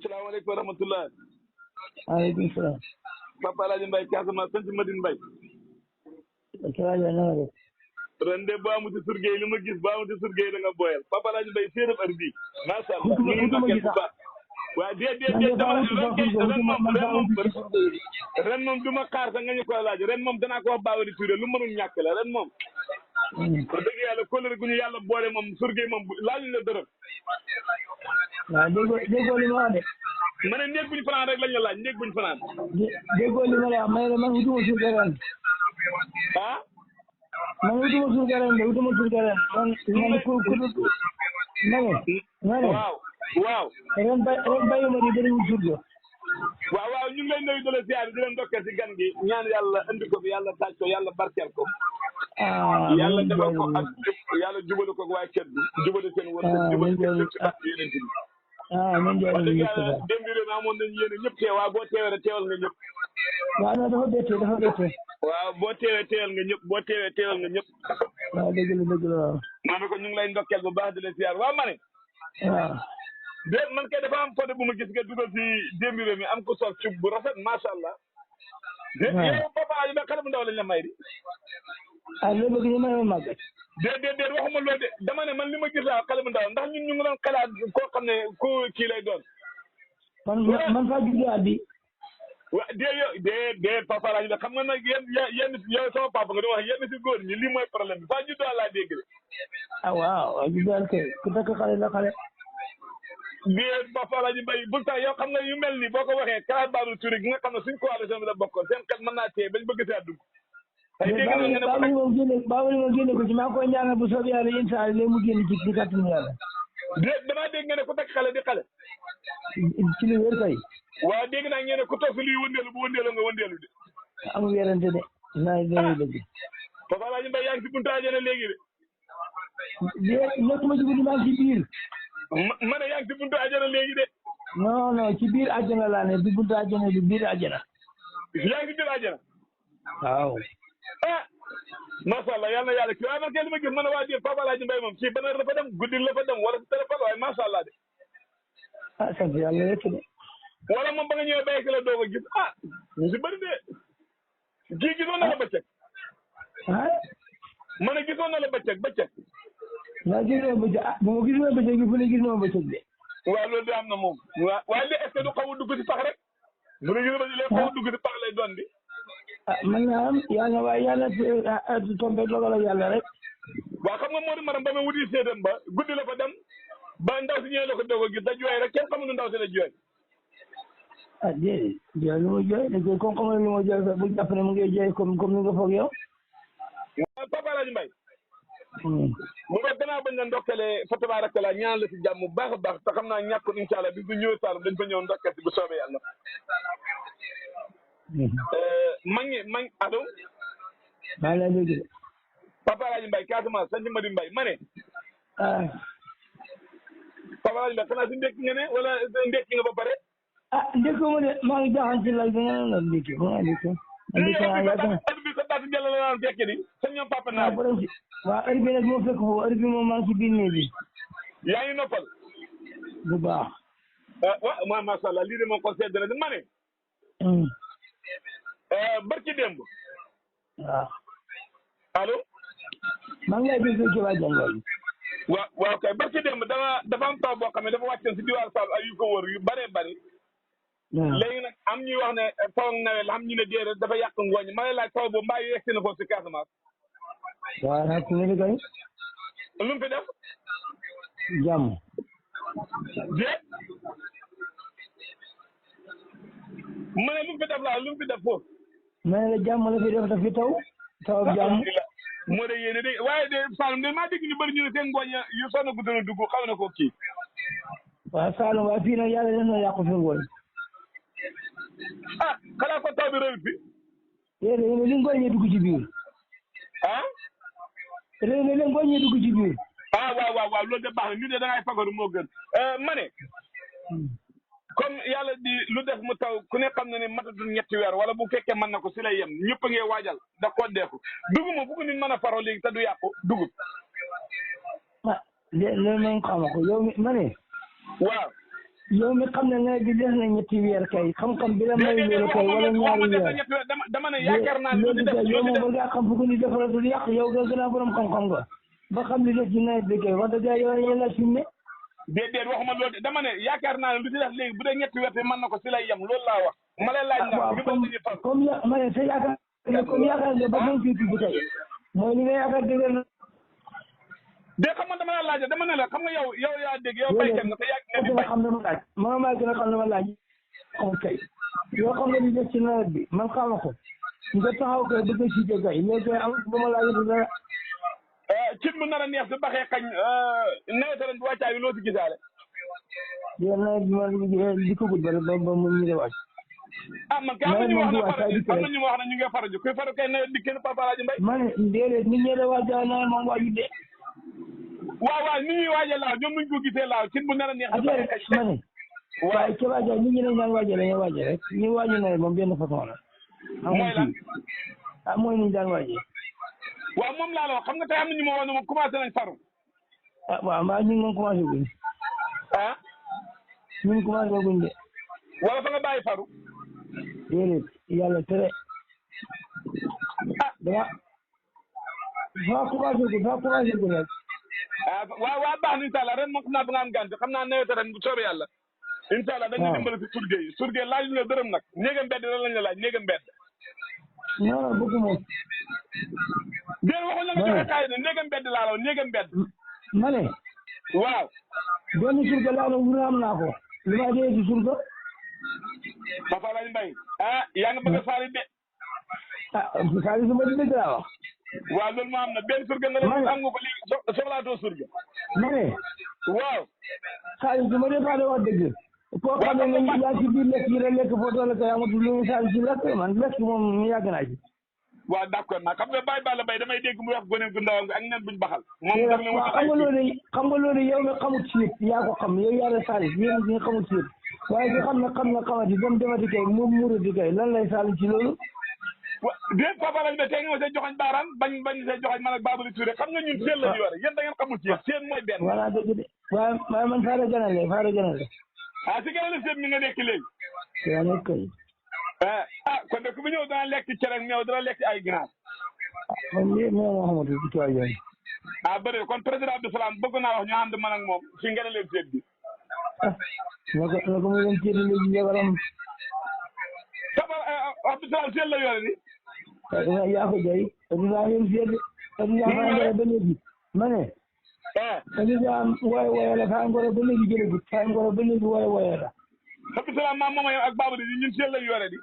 salaamaaleykum wa rahmatulah. waaleykum salaam. Papa El Hadj Mbaye Casamance sant Madine Mbaye. ren de boo amati surge yi li ma gis boo amati surge yi da nga boyal Papa El Hadj Mbaye séeréer heure bii. macha allah ñu ngi ndokkeel bu baax. waaw déedéet dama ren moom du ma xaar sax nga ñu koy laaj ren moom danaa ko wax Bawadi Touré lu mënul ñàkk la ren moom. wax dëgg yàlla kóllëre gu ñu yàlla boole moom surge yi moom laajuñ la dërëm. waaw déggoo li ma wax de. ma ne néeg buñ fanaan rek lañ la laaj néeg buñ fanaan. déggoo li ma la wax ma ne man wutuma surge ren. ah. man wutuma surge ren de wutuma surge ren man ku ma ne. waaw. ren bayuma di bëriwul surge. waaw ñu ngi lay nuyu di la ziar di leen ndokkee si gan gi ñaan yàlla andi ko fi yàlla taaj ko yàlla barkeel ko. yàlla defal ko ak yàlla jubale ko waaye kër gi jubale seen wërsëg jubale seen ci ak yeneen bi. man wax dëgg yàlla démb réew mi amoon nañu yéene ñëpp teew waaw boo teewee rek teewal nga ñëpp. waaw non dafa bette. waaw boo teewee teewal nga ñëpp boo teewee teewal nga ñëpp. waaw dëgg la waaw. maa ne ko ñu ngi lay ndokkeel bu baax di la ziar waaw ma ne. waaw. déet man kay dafa am photo bu ma gis nga dugal si démb réew mi am ko sol cub bu rafet macha allah. waaw yow Papa El Hadj Mbaye xale bu ndaw lañ la may di. loolu bëgg ñu may ma màgg. déet waxuma loolu de dama ne man li ma gis laa xale bu ndaw ndax ñun ñu ngi doon xalaat koo xam ne ku kii lay doon. man faa juddoo bi. waaw déet Papa El Hadj Mbaye xam nga nag yéen yow sama papa nga doon wax yenn si góor ñi lii mooy problème bi faa juddoo laa dégg de. waaw juddoo kay ku takk xale la xale. déet Papa El Hadj Mbaye bu tax yow xam nga yu mel nii boo ko waxee Kalaat Babou Touré gi nga xam ne suñ coalition bi la bokkoon seen xel mën naa téye bañ bëgg see dugg. tey dégg naa nga ne Babou moom génne ko ci maa koy ñaanal bu soobee yàlla yéen saa yi mu génn ci kàttanu yàlla. déet damaa dégg nga ne ku takk xale di xale. ci li wér kay. waaw dégg naa ngeen ne ku toog fi luy wëndeelu bu wëndeelu nga wëndeelu de. amul werante de. naa dëgg. Papa El Hadj Mbaye yaa ngi si buntu àjjana léegi de. nekkuma ci buntu maa ngi ci biir. ma ne yaa ngi si buntu àjjana léegi de. non ci biir àjjana laa ne du buntu àjjana du biir àjjana. yaa ngi si biir àjjana. waaw. macha allah yal na yàlla kii waaye man kay li ma gis man waa ji Papa El Hadj Mbaye moom ci ban heure la fa dem guddi la fa dem wala si téléphone waaye macha allah de. sant yàlla rek de. wala moom ba nga ñëwee béykat la doog a gis ñu si bëri de kii gisoon na la bëccëg. ma ne gisoon na la bëccëg. waaw gis nga bëccëg bu ma gis nga bëccëg bi fu ne gis nga bëccëg de. waaw loolu de am na moom. waaye li est-ce que du xaw a dugg si pax rek. bu ne gis nga léegi xaw a dugg si pax lay doon di. man naa am yàlla waaye yàlla tombé dogal ak yàlla rek. waaw xam nga Modou Maram ba ma wuti séedam ba guddi la fa dem ba ndaw si ñëwee la ko doog a gis da jooy rek kenn xamul ndaw si la jooy. déedéet jooy lu ma jooy da koy comme lu ma jooy sax bu jàpp ne mu ngi jooy comme ni nga foog yow. waaw Papa El Hadj Mbaye. mu nga gannaaw bañ la ndokkelee fa tabaarakalla ñaan la si jàmm bu baax a baax te xam naa ñàkkul incha allah bi bu ñëwee Saalum dañ fa ñëw ndokkeel si bu soobee yàlla. allo. maa ngi lay dégg. Papa El Hadj Mbaye Casamance sant Madine Mbaye ma ne. Papa El Hadj Mbaye xanaa si ndekki nga ne wala ndekki nga ba pare. ndekki ma de maa ngi jaaxal ci lal bi nga ne la ndekki ma nga ndekki. bi sa taatu jël la naan ndekki di sa ñoom papa naa. waaw heure bi nag moo fekk foofu heure bi moom maa ngi ci biir néeg bi. yaa ngi noppal. bu baax. waaw macha allah lii de moom ko sedd na ma ne. barki démb. waaw. allo. maa ngi lay dégg ci waa jàngal. waaw kay barki démb dafa am taw boo xam ne dafa wàccoon si diwaan Sall ay yu ko wër yu bëree bëri. léegi nag am ñuy wax ne taw nawet la am ñu ne déedéet dafa yàq ngooñ ma lay laaj taw boobu mbaa yegg si na foofu si Casamance. waaw nag su ma kay. lu mu fi def. jàmm. déet. ma ne lu mu fi def laa lu mu fi def foofu. ma ne la jàmm la fi def daf fi taw. taw ak jàmm. moo de yéene de waaye de Saalum de maa dégg ñu bëri ñu ne seen ngooñ yu sonn gu doon dugg xaw na ko kii. waaw Saalum waaye fii nag yàlla def na yàqu fi ngooñ. xanaa ko taw bi réew fi. léegi li ngooñ ñi dugg ci biir. léegi li ngooñ ñi dugg ci biir. waaw loolu de baax na ñu ne da ngay fagaru moo gën. ma ne. comme yàlla di lu def mu taw ku ne xam na ne matatul ñetti weer wala bu fekkee mën na ko si lay yem ñëpp a ngi waajal da ko deeku dugub ma bu ko nit mën a faroo léegi te du yàqu dugub. loolu moom xam ko yow ma ne. waaw. yow mi xam ne nawet bi des na ñetti weer kay xam-xam bi la may loolu kay wala ñaari weer dama ne yaakaar naa léegi kay yow moom ba ngaa xam fu ko ni defaratul yàq yow nga gën a borom xam-xam nga ba xam li des ci nawet bi kay wax dëgg yow yéen la fi mu ne déedéet waxuma loolu de dama ne yaakaar naa ne lu ci def léegi bu dee ñetti weer te mën na ko si lay yem loolu laa wax ma lay laaj nag bi ñu far comme ma ne sa yaakaar comme yaakaar nga ba doon fii tudd kay mooy li nga yaakaar dëgër na de xam nga dama la laaj dama ne la xam nga yow yaa dégg yow baykat nga te yaa ngi bay xam dama laaj man maa gën a xam dama laaj xam kay yoo xam nga li des ci nawet bi man xama ko nga taxaw kay bëgg a siite kay léegi kay am ba ma laaj dara cin bu nar a neex su baxee xañ nawet ren bi wàccaay bi loo si gisaale yéen nawet bi man di ko gudd ba mu ñu de wàcc man kay am na ñu wax ne ñu ngi faru ji kuy faru kay nawet bi kenn Papa Alaaji Mbay ma ne déedéet nit ñi de wàccaay nawet moom waaju de waaw ni ñuy waajee laaw ñoom nuñ ko gisee laaw cin bu nar a neex su baxee xañ ma ne waaye ca wàccaay nit ñi dañ daan waajee dañuy waajee rek ñu waaju nawet moom benn façon la mooy lan mooy niñ daan waajee waaw moom laa la wax xam nga tey am na ñu ma woon moom commencé nañ faru waaw mbaa ñu ngi moom commencé guñ ñun commencé guñ de wala fa nga bàyyi faru déedéet yàlla tere dama fa commencé gu rek waaw baax na incha allah ren moom xam naa ba nga am gàncax xam naa nawet ren bu soobee yàlla incha allah dañuy dimbali si surge yi laaj ñu la dërëm nag néega mbedd lan lañ la laaj néega mbedd non bëgg moom déen waxuñ la nga joxe kaay ne néega mbedd laa la néega mbedd ma ne waaw benn surga laa la wura am naa ko li ma dee ci surga Papa Alaaji Mbay yaa nga bëgg a saali de saali su ma di dëgg laa wax waaw loolu moo am na benn surga nga la am nga ko léegi soxlaatoo surga ma ne waaw saali su ma dee faa de wax dëgg koo xam ne yaa ci biir lekk yi rek lekk foo toll kay amatul lu ñu saali ci lekk man lekk moom yàgg naa ci waaw d'accord naa xam nga Baye Balla Mbaye damay dégg mu wax gone gu ndawam ak nen buñ baxal moom xam nga loolu yow nga xamut ci it yaa ko xam yow yaa la saali yéen ñi nga xamut ci it waaye ki xam na xamati ba mu demati kay mu murati kay lan lay saali ci loolu déet Papa Alaaji Mbay tey nga ma see joxoñ baaraan bañ see joxoñ man ak Babali Touré xam nga ñun seen la ñu yore yéen da ngeen xamul ci seen mooy benn voilà dëgg de waaye man faara ganale si ganale seen mi nga nekk léegi yaa nekk kay kon de ku fi ñëw dana lekk cere meew dana lekk ay ginaar man lii moo xamatu ci tool yooyu bëri kon président Abdou Salam bëgg naa wax ñu ànd man ak moom fi ngeen leen seet bi na ko mu leen ceeti léegi jabaram Papa Abdou Salam seen la yore ni yaa ko jay président yéen seet président faa ngoro ba léegi ma ne président woye la faa ngoro ba léegi jëlegut faa ngoro ba léegi woye la Abdou Salam maam mooma yow ak Babali di ñun seen la yore di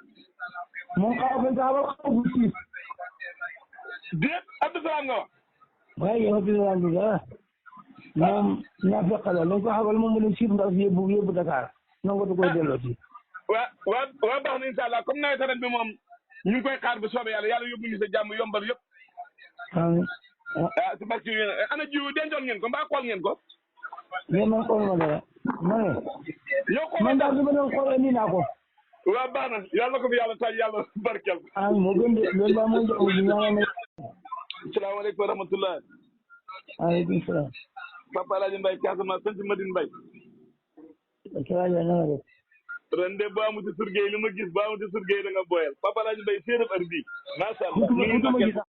moom xaw fa taxawal xaw bu siis déet Abdou Salam nga wax waaye yow Abdou Salam bi moom naa fekk la dañ ko xamal moom mu ne siit ndax yóbbu Dakar nangu du koy delloo si waa baax na incha allah comme nawet ren bi moom ñu ngi koy xaar bu soobee yàlla yóbbu ñu sa jàmm yombal yëpp si barke yi ana jiwu dencoon ngeen ko mbaa xool ngeen ko mais man xool ma dara ma ne yow xool man daal bi ma doon xool indi naa ko waaw baax na yàlla ko fi yàlla tay yàlla barkeel moo gën de loolu baa moo jox bi ñaanal salaamaaleykum wa rahmatullah aleykum salaam Papa Alaaji Mbay Casamance sant Madine Mbay ren de bu amuti surgey li ma gis bu amuti surgey da nga boyal Papa Alaaji Mbay séeréer ar bi macha allah